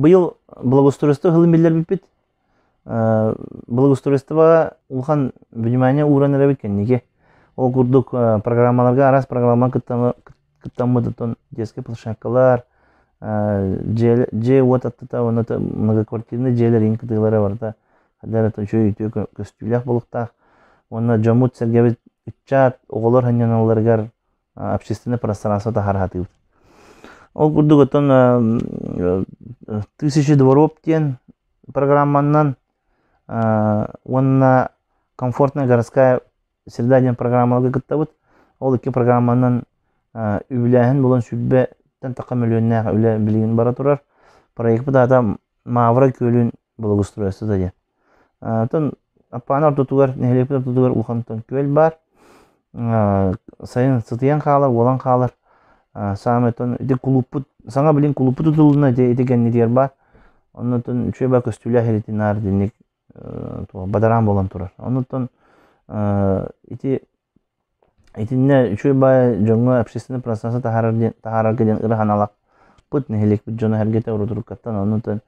Быйыл благоустройство сылын биллэрбиппит. Благоустройствоҕа улахан внимание ууран эрэбит кэнники. Ол курдук программаларга араас программа кыттаммыт оттон детскай площадкалар, дьиэ-уот аттыта уонна многоквартирный дьиэлэр иин кытыылара барыта хайдах эрэ үчүгэй үтүө көстүүлээх буолуохтаах. Уонна дьоммут-сэргэбит ыччат, оҕолор сынньаналларыгар общественное пространство таһаара сатыыбыт. Ол курдук оттон «Тысячи дворов» диэн программанан уонна «Комфортная городская среда» диэн программаларга кыттабыт. Ол икки программанан үбүлээһин булан сүүрбэттэн тахха мөлүйүөннээх үлэ билигин бара турар. Проекпыт аата Мавра күөлүн благоустройствота диэн. Оттон Аппааны ортотугар, нэһилиэкпит ортотугар улахан күөл баар. Сайын сытыйан хаалар, уолан хаалар. Саамай оттон ити кулууппут, саҥа билин кулууппут тутулунна ити ити кэннитигэр баар. Оннуттан үчүгэй баар көстүүлээх илитин наар итинник бадараан буолан турар. Оннуттан ити Итиннэ үчүгэй баайы дьоҥҥо общественнай пространство таһаарар диэн таһаарарга диэн ыра санаалаахпыт, нэһилиэкпит дьоно-сэргэтэ урут-уруккаттан оннуттан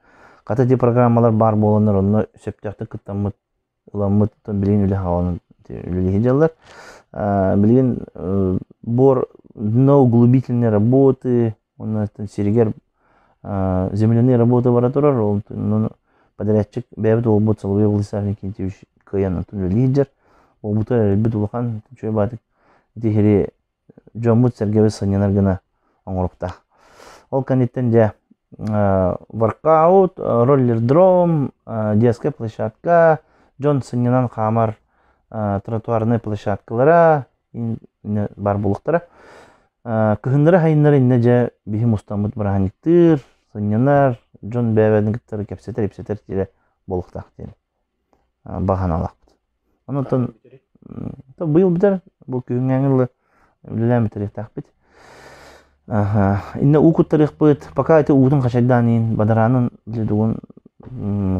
хата ити программалар баар буоланнар онно сөптөөхтүк кыттаммыт, ыламмыт билигин үлэ хаалан үлэлии сылдьаллар. Билигин буор дно углубительные работы уонна сиригэр земляные работы бара турар, ол подрядчик бэйэбит уолбут Соловьев Владислав Никитич кыайан оттон үлэлии сылдьар. Уолбутугар эрэлбит улахан, үчүгэй баатык ити иһири дьоммут-сэргэбит сынньанар гына оҥоруктаах. Ол кэнниттэн дьэ воркаут, роллердром, детская площадка, дьон сынньанан хаамар тротуарнай площадкалара баар буолуохтара. Кыһыннары-сайыннары иннэ дьэ биһи мустаммыт бырааһынньыктыыр, сынньанар, дьон бэйэ-бэйэтин кытары кэпсэтэр-ипсэтэр сирэ буолуохтаах диэн баҕаналаахпыт. Онон быйыл бүтэр, бу күһүҥҥээҥи ыла үлэлээн бүтэриэхтээхпит. Иннэ уу куттарыахпыт, пока ити уутун хачайдаан иин, бадараанын били тугун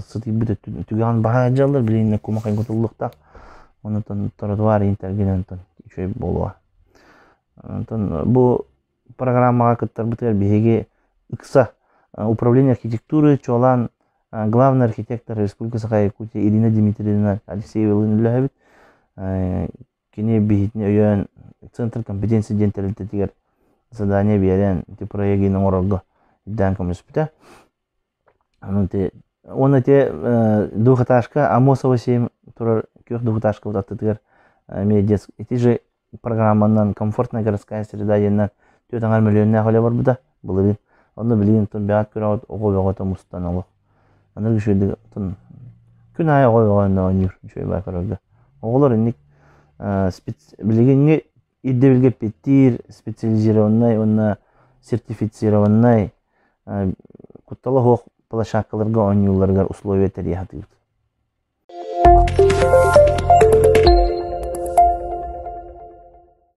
сытыйбыт өттүн түгэҕин баһа дьаллар, били иннэ кумахай кутуллуохтаах. Онон тротуар иин тэлгинэн онтон үчүгэй буолуо. Онтон бу программаҕа кыттарбытыгар биһиги ыкса управление архитектуры чуолаан главный архитектор Республика Саха-Якутия Ирина Дмитриевна Алексеевалыын үлэлэһэбит. Кини биһитини өйөөн Центр компетенции диэн тэрилтэтигэр задание биэрэн ити проегын оҥорорго ирдээн көмөлөспүтэ. Уонна ити двухэтажка Амосова 7 турар күөх двухэтажкабыт аттытыгар эмиэ ити же программанан комфортная городская среда диэннэн 4 мөлүйүөннээх үлэ барбыта былырыын. Онно билигин бэҕэт көрөҕүт оҕо бөҕөтө мустан олох. Аныгы үчүгэйдик күн аайы оҕо бөҕө оонньуур үчүгэй баа көрөргө. Оҕолор инник билигиҥҥи ирдэбилгэ эппиэттиир специализированнай уонна сертифицированнай куттала суох площадкаларга оонньуулларыгар условия тэрийэ сатыыбыт.